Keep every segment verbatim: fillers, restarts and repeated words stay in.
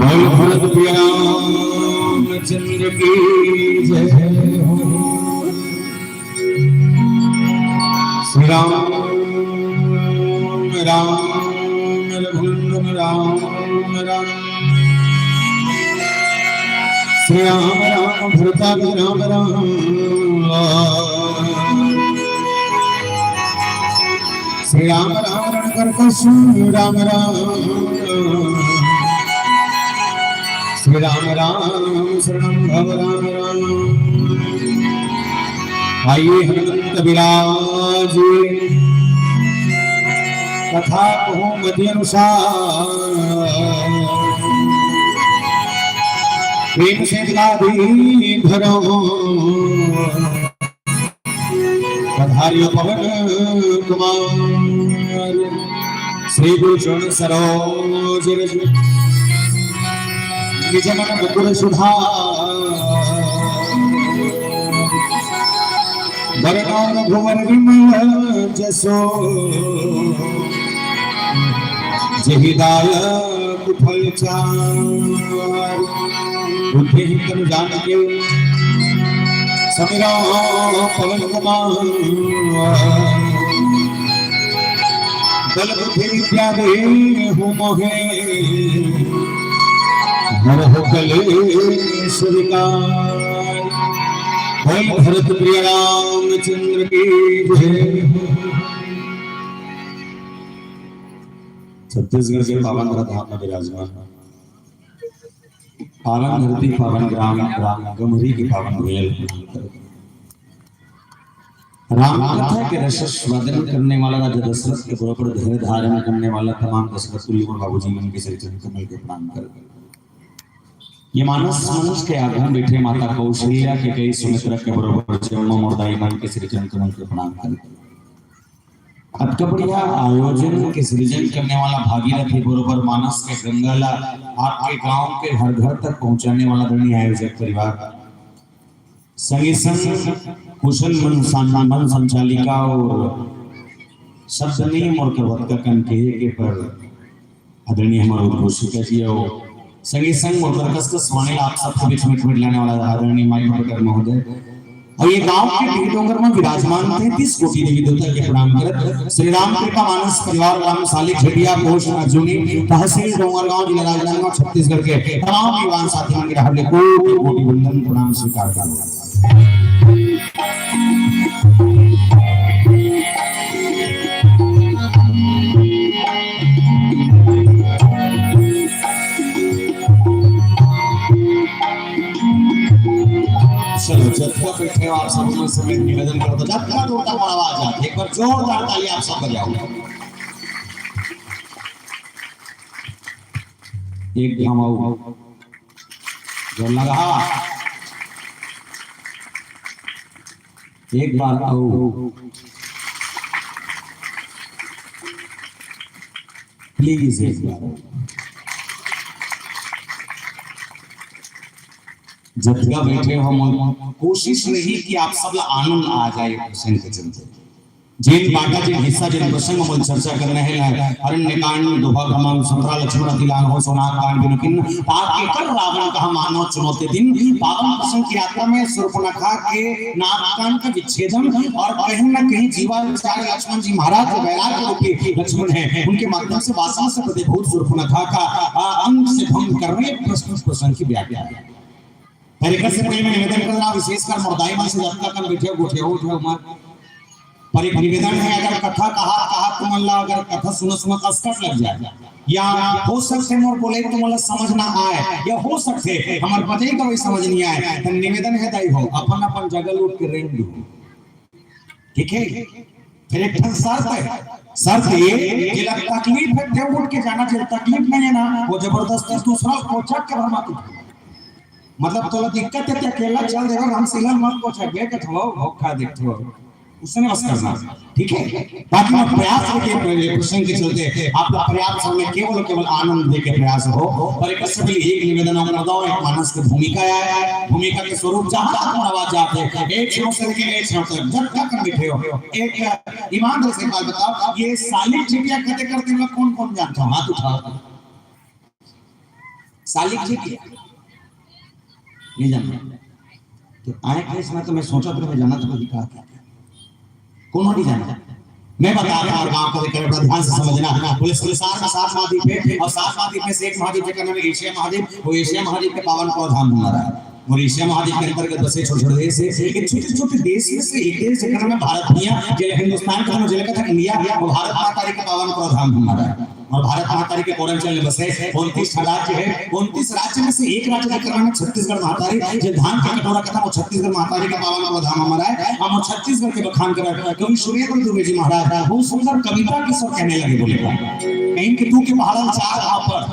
बोल भरत प्रिय रामचंद्र की जय हो। श्री राम राम रघुनंदन राम राम। श्री राम राम भरतादि राम राम। श्री राम राम रणकरकस राम राम। श्री राम राम शरणम भव राम राम। आइए हनुमंत विराज कथा कहूँ मति अनुसार। प्रेम से गादी धरो पधारियो पवन कुमार। श्री गुरु चरण सरोज रज निज मन मुकुर सुधार। वरनौ रघुवर विमल जसो जहि दायक फल चार। बुद्धिहीन तनु जान के समिरौ पवन कुमार। बल बुद्धि विद्या देहु मोहे हरहु कलेस विकार। बोल भरत प्रिय रामचंद्र की जय। छत्तीसगढ़ के पावन धाम में विराजमान पावन धरती, पावन ग्राम, राम गमरी के पावन भूमि। राम कथा के रस स्वादन करने वाला राजा दशरथ के बरोबर धैर्य धारण करने वाला तमाम दशरथ तुल्य मोर बाबूजी मन के श्री चरण कमल के प्रणाम कर। ये मानस मंच के आगू में बैठे माता कौशल्या के कई सुमित्रा के बरोबर जम्मो मोर दाई मन के श्री चरण कमल के प्रणाम कर। अतका बढ़िया आयोजन के सृजन करने वाला भागीरथी बरोबर मानस के गंगा ला आपके गांव के हर घर तक पहुंचाने वाला आदरणीय आयोजक परिवार, संगे संग कुशल मन सं-, मन संचालिका और शब्द नहीं मोर के वक्ता कन के, के पर आदरणीय हमारे उद्घोषिका जी और संगे संग मोर कर कस कस वाणी आप सबके बीच में मिट लाने वाला आदरणीय माई पटेकर महोदय और ये गांव के पीर डोंगर में विराजमान तैंतीस कोटि देवी देवता के प्रणाम करत श्री राम कृपा मानस परिवार ग्राम साली खेटिया पोस्ट अर्जुनी तहसील डोंगरगांव जिला राजनांदगांव छत्तीसगढ़ के तमाम युवान साथी मन के हार्दिक कोटि कोटि वंदन प्रणाम स्वीकार करो। चलो, जतका बैठे हो आप सब लोग समेत निवेदन करो तो जतका दूर तक आवाज आए, एक बार जोरदार ताली आप सब बजाओ। एक घमाऊ जो लगा, एक बार आओ प्लीज, एक बार। जतका बैठे हो, कोशिश रही कि आप सब ला आनंद आ जाए प्रसंग के चलते। जेन बांटा, जेन हिस्सा, जेन प्रसंग मन चर्चा करना है, अरण्य कांड, दोहा गमन, संतरा लक्ष्मण अति लाघव, सोनार कांड बिनु कीन्ह, पाक के कर रावण कहा मानव चुनौती दिन, पावन प्रसंग की यात्रा में शूर्पणखा के नाग कांड का विच्छेदन और कहीं ना कहीं जीवाचार्य लक्ष्मण जी महाराज जो वैराग्य रूपी लक्ष्मण है, उनके माध्यम से वासना से प्रतिभूत शूर्पणखा का, आ, अंग से भंग करने प्रस्तुत प्रसंग की व्याख्या है। पर एकर से पहले मैं निवेदन कर रहा हूँ, विशेषकर मोर दाई मन से जतका कन बैठे हो, गोठिया हो, उठे हो मत। पर एक निवेदन है, अगर कथा कहा, कहा तुमन ला, अगर कथा सुनत, सुनत असकट लग जाए, या हो सकथे मोर बोले तुमन ला समझ ना आए, या हो सकथे हमर बजई गवई समझ नहीं आए, तो निवेदन है दाई हो, अपन अपन जगह लूट के रेंग दू। ठीक है, फिर एक ठन शर्त है, शर्त ये कि ला तकलीफ है, ते उठ के जाना चाहिए, तकलीफ नहीं है ना, वो जबरदस्ती दूसरा कोचक के भर मत उठा। मतलब तोला दिक्कत है, ते अकेला चल देगा, हम सिला मत कोचक बे, के थवा हो खा देख थवा, उसने बस करना, ठीक है, ताकि मैं प्रयास करके प्रसंग के चलते आपका प्रयास में केवल, केवल आनंद दे के प्रयास हो। पर एक से पहले एक निवेदन आप कर दो, एक मानस की भूमिका है, भूमिका के स्वरूप जहाँ तक आवाज जाते हैं, एक क्षण से लेके एक क्षण तक, जब तक हम बैठे हो, एक ईमानदारी से एक बात बताओ, ये साली चिटिया कते करते हैं, कौन कौन जानता हो? हाथ उठाओ। सालिक जी के नहीं जाना। तो आए थे इसमें, तो मैं सोचा था, मैं जाना था, कभी कहा था, कोनो नहीं जाना। मैं बता रहा हूँ, गांव को लेकर बड़ा ध्यान से समझना। बोले संसार में सात महाद्वीप है और सात महाद्वीप में से एक महाद्वीप जेकर नाम है एशिया महाद्वीप। वो एशिया महाद्वीप के पावन प्रधान हमारा है। और एशिया महाद्वीप के अंतर्गत बसे छोटे छोटे देश है, लेकिन छोटे छोटे देश में से एक देश जेकर नाम है भारत भैया, जे हिंदुस्तान के नाम जेला कहत हे इंडिया, वो भारत माता के पावन प्रधान हमारा है। और भारत माता के कोरंचल में बसे उनतीस ठन राज्य है। उनतीस राज्य में से एक राज्य जेकर नाम है छत्तीसगढ़ महतारी, जे धान के कटोरा कथा, वो छत्तीसगढ़ महतारी के पावन प्रधान हमारा है। हम छत्तीसगढ़ के बखान करत कवि सुरेंद्र दुबे जी महाराज बहुत सुंदर कविता के स्वर कहने लगे, बोले, कहीं कि तू के पहाड़ल चार घाव पड़,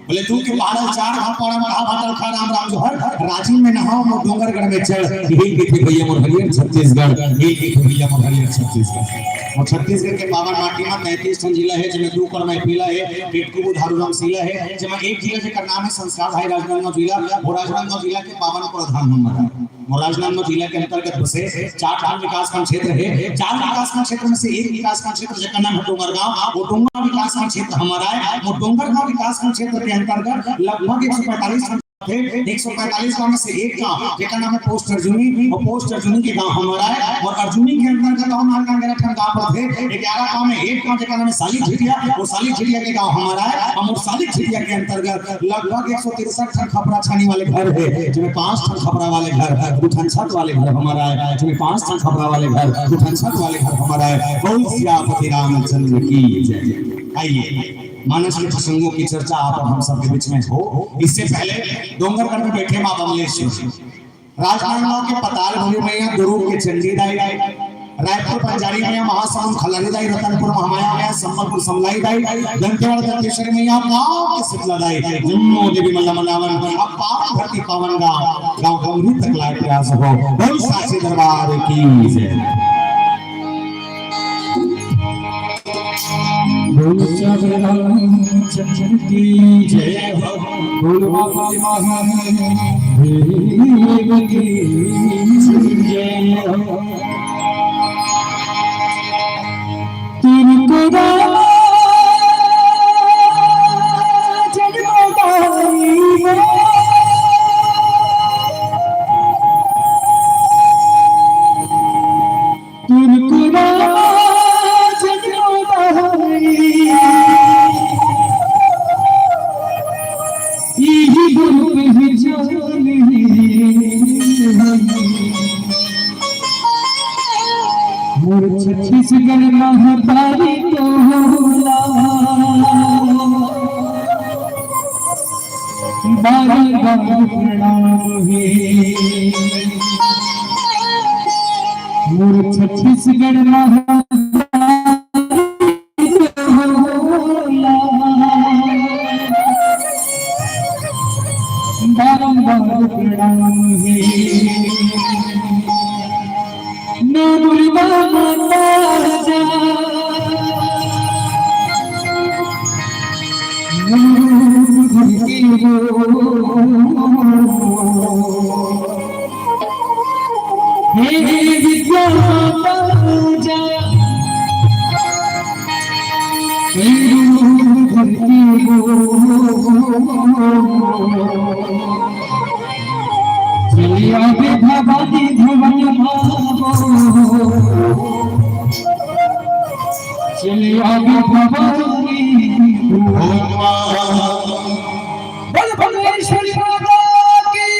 बोले, तू के पहाड़ल चार घाव पड़, हम कहा भाटल खा राम राम जोहर, राजिम में नहाव, मोर डोंगरगढ़ में चढ़, हिल के थे भैया मोर हरियर छत्तीसगढ़, हिल के थे भैया मोर हरियर छत्तीसगढ़। और छत्तीसगढ़ के पावन माटी में तैंतीस ठन जिला है, जेमे दू कर महफिला है, पेटकुबू धारूराम सीला है, जेमा एक जिला जेकर नाम है संस्कार भाई राजनांदगांव जिला, वो राजनांदगांव जिला के पावन प्रधान हमारा। और राजनांदगांव जिला के अंतर्गत बसे चार ठन विकासखंड क्षेत्र है। चार विकासखंड क्षेत्र में से एक विकासखंड क्षेत्र जेकर नाम है डोंगरगांव, वो डोंगरगांव विकासखंड क्षेत्र हमारा है। वो डोंगरगांव विकासखंड क्षेत्र के अंतर्गत लगभग एक सौ पैंतालीस ठन थे। एक सौ पैंतालीस गांव में से एक गांव जेकर नाम है पोस्ट अर्जुनी, और पोस्ट अर्जुनी के गांव हमारा है। और अर्जुनी के अंतर्गत और नाम का मेरा ठन गांव पड़थे, ग्यारह गांव में एक गांव जेकर नाम है सालिक झिटिया, वो सालिक झिटिया के गांव हमारा है। हम और सालिक झिटिया के अंतर्गत लगभग एक सौ तिरसठ ठन खपरा छानी वाले घर है, जेमे पांच ठन खपरा वाले घर, दू ठन छत वाले घर हमारा है, जेमे पांच ठन खपरा वाले घर, दू ठन छत वाले घर हमारा है। बोल सियापति रामचंद्र की जय। आइए, मानस के प्रसंगों की चर्चा आप और हम सबके बीच में हो। इससे पहले डोंगरगढ़ में बैठे माँ बमलेश्वरी, राजनांदगांव के पताल भैरव मैया, दुरूग के चंडी दाई, रायपुर पंजारी मैया, महासमुंद खलरी दाई, रतनपुर महामाया मैया, संबलपुर समलाई दाई, दंतेवाड़ा दंतेश्वरी मैया, गांव के शीतला दाई, जम्मो देवी मल्ला मनावन, अब पावन धरती पावन गांव, गांव गौरी तक लाए प्रयास हो। बोल साचे दरबार की जय। बोल श्याम रामचंद्र की जय हो, बोल बाबा महादेव की जय हो। तुमको राम जन्म दाई हो। तुमको राज जोड़ाई, यही गुरु पहचान है। मोर छत्तीसगढ़ महतारी तोला। बारंबार प्रणाम हे मोर छत्तीसगढ़ महाराज। बारंबार प्रणाम हे। नौ दुर्गा माता जा, नौ दुर्गा के वो। हे विद्या माता जा, हे नौ दुर्गा के वो। चलिया गे भवानी भवन भावो। चलिया गे भवानी। बोल भुवनेश्वरी माता की।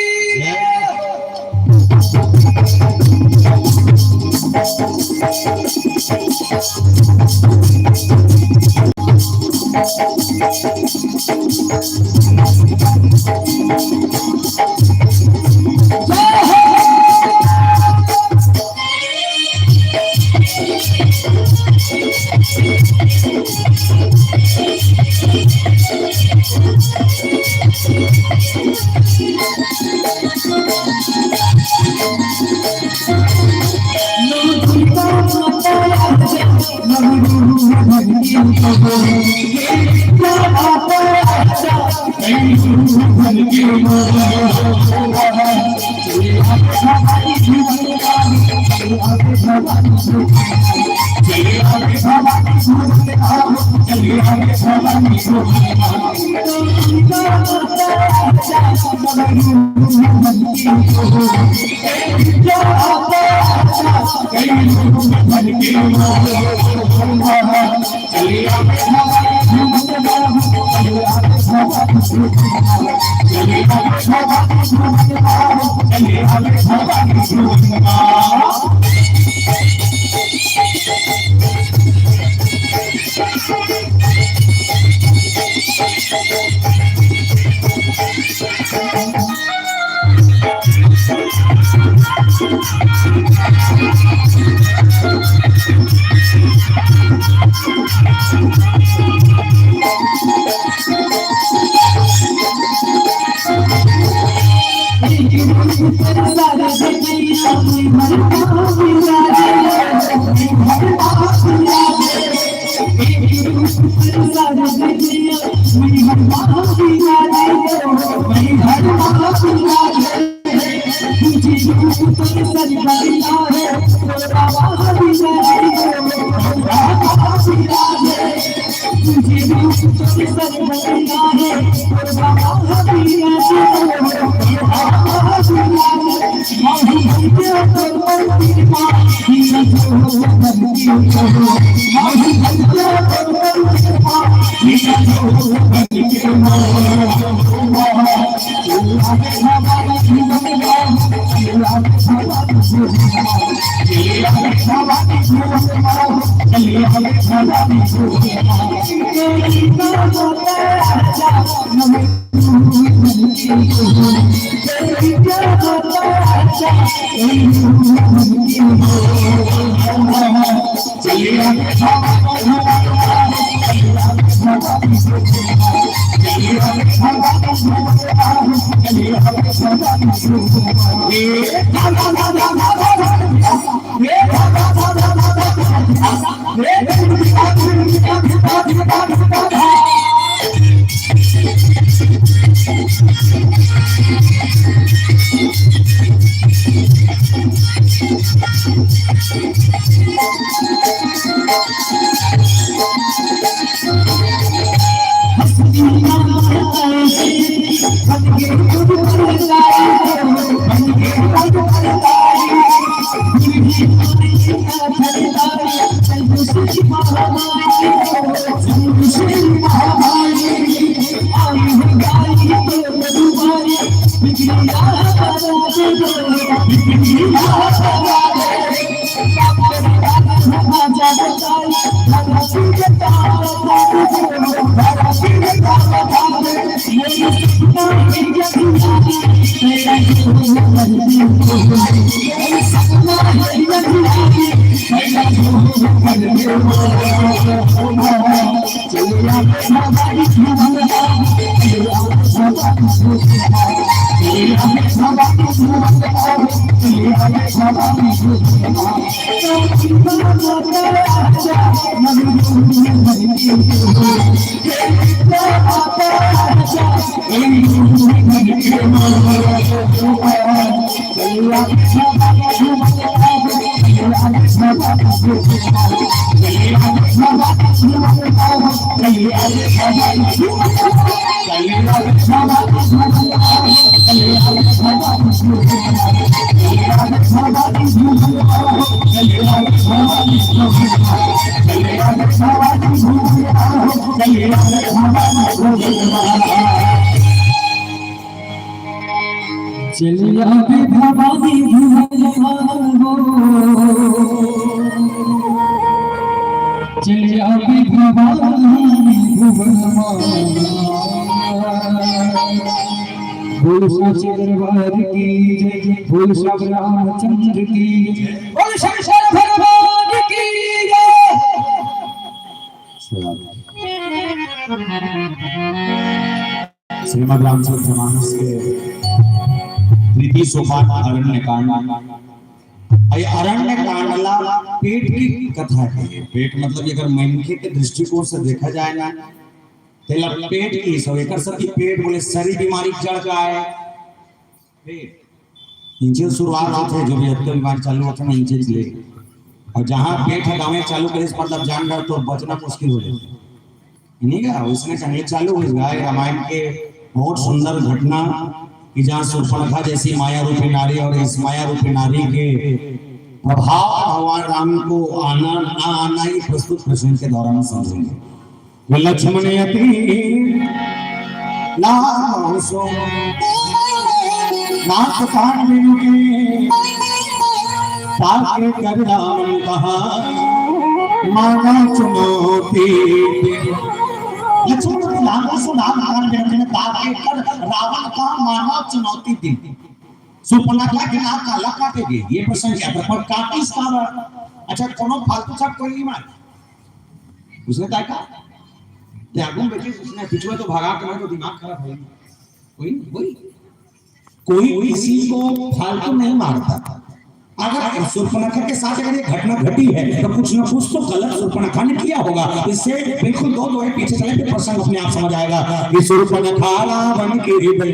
चलिया भी भवानी भुवन मांगो, चलिया भी भवानी भुवन मांगो। बोल साचे दरबार की जय, बोल सब रामचंद्र की जय, बोल शंकर भगवान की जय। श्रीमद् रामचरित मानस के तृतीय सोपान अरण्य कांड। ये अरण्य कांड ला पेट की कथा है। पेट मतलब अगर मनखे के दृष्टिकोण से देखा जाए ना, तेला पेट की सब एकर सती पेट बोले सारी बीमारी जड़ का है। पेट। इंचे शुरुआत होथे, जो भी हत्या बीमारी चालू होथे ना, इंचे ले। और जहाँ पेट ह दमे चालू करे, मतलब जान रहा तो बचना मुश्किल हो जाए। नहीं क्या? उसने कहने चालू हो गया, रामायण के बहुत सुंदर घटना कि जहाँ शूर्पणखा जैसी माया रूपी नारी और इस माया रूपी नारी के प्रभाव भगवान राम को आना ना आना, ये प्रस्तुत प्रसंग के दौरान समझेंगे। लक्ष्मण अति लाघव सो नाथ कांड के ताके कर रावण कहा माना चुनौती। लक्ष्मण अति लाघव सो नाथ कांड के ताके कर रावण का माना चुनौती दी। शूर्पणखा के नाक काला काटेगे, ये प्रसंग क्या था? पर काटी इसका। अच्छा, कोनो फालतू सब कोई नहीं मार। उसने काय का? त्यागुन बेटे, उसने पिछुआ तो भगा के तो दिमाग खराब हो गया। कोई नहीं, कोई कोई किसी को फालतू नहीं मारता। अगर शूर्पणखा के साथ अगर ये घटना घटी है तो कुछ ना कुछ तो गलत शूर्पणखा ने किया होगा। इससे बिल्कुल दो दोहे पीछे चले, फिर प्रसंग अपने आप समझ आएगा कि शूर्पणखा रावण के हृदय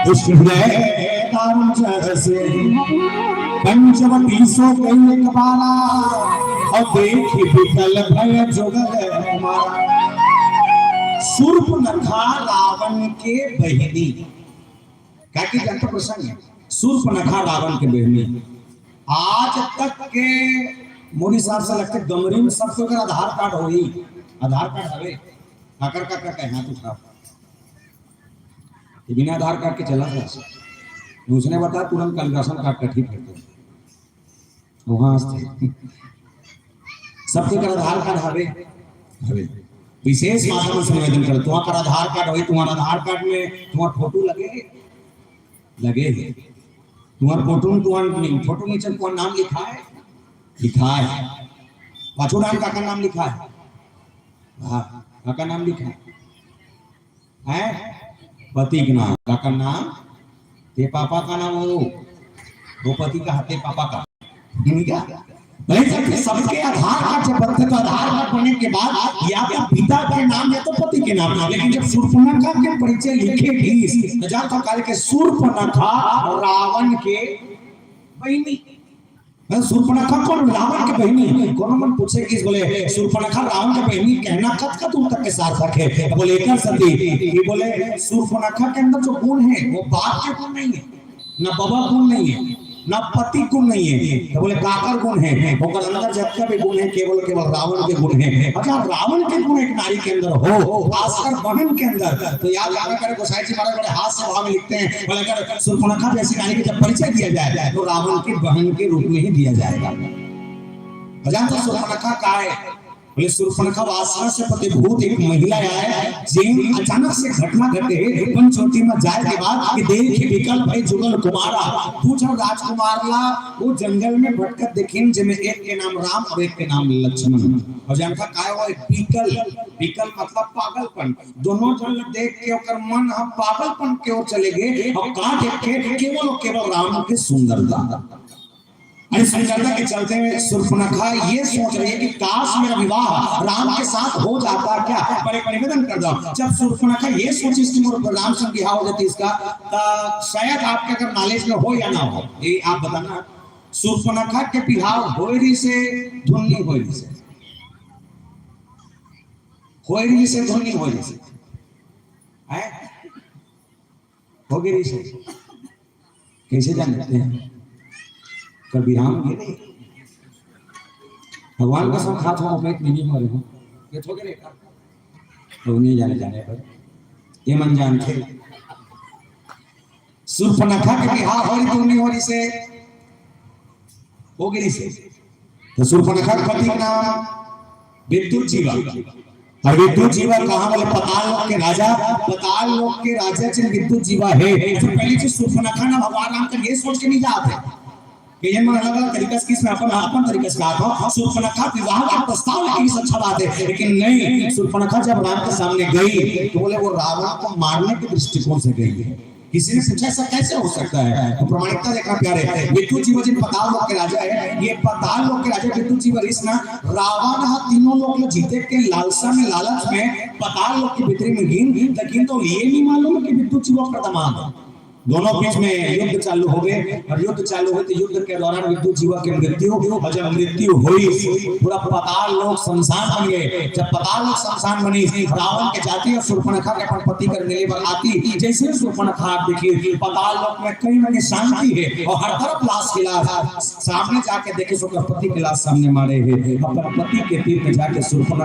दुष्ट हृदय दारुण जैसे पंचवटी सो गई एक बारा और देख विकल भय जुगल मारा। शूर्पणखा रावण के बहिनी, काकी जनता प्रसंग है। शूर्पणखा रावण के बहिनी। आज तक के मोर हिसाब से लगथे गमरी में सबसे ओकर आधार कार्ड होही। आधार कार्ड हवे? काकर काकर कहे हाथ उठा। ये बिना आधार कार्ड के चला जा। उसने बता तुरंत कल राशन कार्ड का ठीक करते हैं। वहां से सबके कर आधार कार्ड हवे, हवे। विशेष मात्रा में संवेदन कर। तुम्हारा आधार कार्ड होई, तुम्हारा आधार कार्ड में तुम्हारा फोटो लगे, लगे है। तुम्हारा फोटो में तुम्हारा नहीं, फोटो नीचे तुम्हारा नाम लिखा है, लिखा है। पाछू नाम काका नाम लिखा है, हाँ, काका नाम लिखा है। हैं? पति के नाम, काका नाम, ते पापा का नाम हो, वो पति का हाथे पापा का। ठीक है? भाई, सबके, सबके आधार कार्ड जब बनते तो आधार कार्ड बनने के बाद या तो पिता के नाम या तो पति के नाम, लेकिन जब शूर्पणखा के परिचय लिखे भी तो जान तो काल के शूर्पणखा रावण के बहिनी। मैं शूर्पणखा कौन? रावण के बहिनी। कोनो मन पूछे कि बोले शूर्पणखा रावण के बहिनी कहना कत का दूर तक के सार्थक है? बोले एकर सती कि बोले शूर्पणखा के अंदर जो गुण है वो बाप के गुण नहीं है, ना बाबा गुण नहीं है, ना पति गुण नहीं है। तो बोले काकर गुण है? ओकर अंदर जतका भी गुण है केवल केवल रावण के गुण है। अच्छा, रावण के गुण एक नारी के अंदर हो, खासकर बहन के अंदर, तो याद रखना करे गोसाई जी महाराज बड़े हास्य भाव में लिखते हैं, बोले अगर शूर्पणखा जैसी नारी का जब परिचय दिया जाए तो रावण की बहन के रूप में ही दिया जाएगा। अजान तो शूर्पणखा का है? बोले शूर्पणखा वासना से प्रतिभूत एक महिला आए, जेन अचानक से घटना घटे पंचवटी में जाए के बाद कि देख विकल भय जुगल कुमारा, दू झन राजकुमार ला वो जंगल में भटकत देखिन, जेमे एक के नाम राम और एक के नाम लक्ष्मण। और जानता काय हुआ? विकल, विकल मतलब पागलपन। दोनों झन ला देख के ओकर मन ह पागलपन के ओर चले गए और का देख के? केवल और केवल राम के सुंदरता। अरे सुंदरता के चलते हुए शूर्पणखा ये सोच रही है कि काश मेरा विवाह राम के साथ हो जाता क्या। पर एक निवेदन कर दो, जब शूर्पणखा ये सोची कि मोर राम संग बिहाव हो जाती इसका, तो शायद आपके अगर नॉलेज में हो या ना हो, ये आप बताना। शूर्पणखा के बिहाव होय रहिसे, धुन नहीं होय रहिसे, होय रहिसे, धुन नहीं होय रहिसे, हैं? हो गई रहिसे। कैसे जान लेते हैं? कभी राम ये नहीं, भगवान कसम खात हो, मैं नहीं हो रहे हो, ये तो गिरे तो नहीं जाने जाने पर ये मन जानते। शूर्पणखा के बिहाव हो रही, धुन नहीं हो रहिसे, हो गई रहिसे। तो शूर्पणखा के पति के नाम विद्युत जीवा। और विद्युत जीवा कहाँ वाले? पाताल लोक के राजा, पाताल लोक के राजा जिन विद्युत जीवा है। तो पहली चीज शूर्पणखा ना भगवान राम का ये सोच के नहीं जाते कि ये मन अलग अलग तरीका से किस में अपन अपन तरीका से कहा था। शूर्पणखा विवाह का प्रस्ताव लेके भी अच्छा बात है, लेकिन नहीं, शूर्पणखा जब राम के सामने गई तो बोले वो रावण को मारने के दृष्टिकोण से गई है। किसी ने पूछा ऐसा कैसे हो सकता है? तो प्रामाणिकता देखना प्यारे। विद्युत जीवा जिन पाताल लोक के राजा है, ये पाताल लोक के राजा विद्युत जीवा ऋषि ना रावण हा तीनों लोक ला जीते के लालसा में, लालच में पाताल लोक के भीतरी में गिन, लेकिन तो ये नहीं मालूम कि विद्युत जीवा का दमाद है। दोनों बीच में युद्ध चालू हो गए और युद्ध चालू हुए तो युद्ध के दौरान विद्युत जीवा के मृत्यु, और जब मृत्यु हुई, पूरा पाताल लोक शमशान बन गए। जब पाताल लोक शमशान बनी, रावण के जाती और शूर्पणखा के अपन पति कर मिले बर आती, जैसे ही शूर्पणखा आप देखिए, पाताल लोक में कहीं ना कहीं शांति है और हर तरफ लाश की लाश। सामने जाके देखिए, ओकर पति के लाश सामने मारे है, अपन पति के तीर में जाके शूर्पणखा